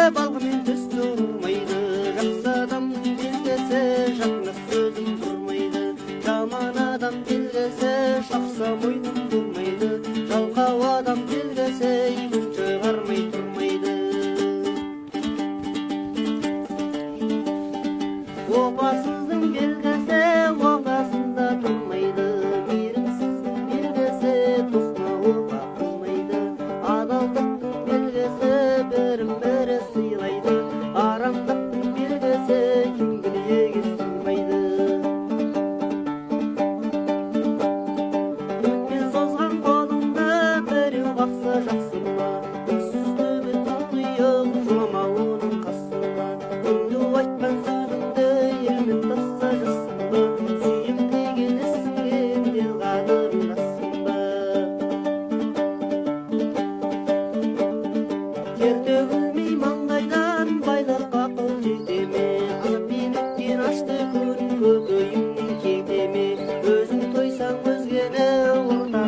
Балғамен түс жуылмайды. Жақсы адамның белгісі, жақына сөзін бұрмайды. Жаман адам белгісі, шақса мойнын бұрмайды. Жалқау адам белгісі, күн шығармай тұрмайды. Опасыздың белгісі, ортасында тұрмайды. Мейірімсіздің белгісі, досына опа қылмайды. Адалдықтың белгісі, бірін бірі сыйлайды. Арамдықтың белгісі, кең дүниеге сыймайды. Үмітпен созған қолыңды біреу бақса, жақсы ма? Өксіз төбе тұңғиық, жолама оның қасына. Үнді айтқан сөзіңді елмен тасса, жазсын ба? Сүйем деген ісіңе ел қадірін бассын ба? Тер төгілмей маңдайдан байлыққа қол жете ме? Азаппен өткен ашты күн көкейіңнен кете ме? Өзің тойсаң, өзгені ортаға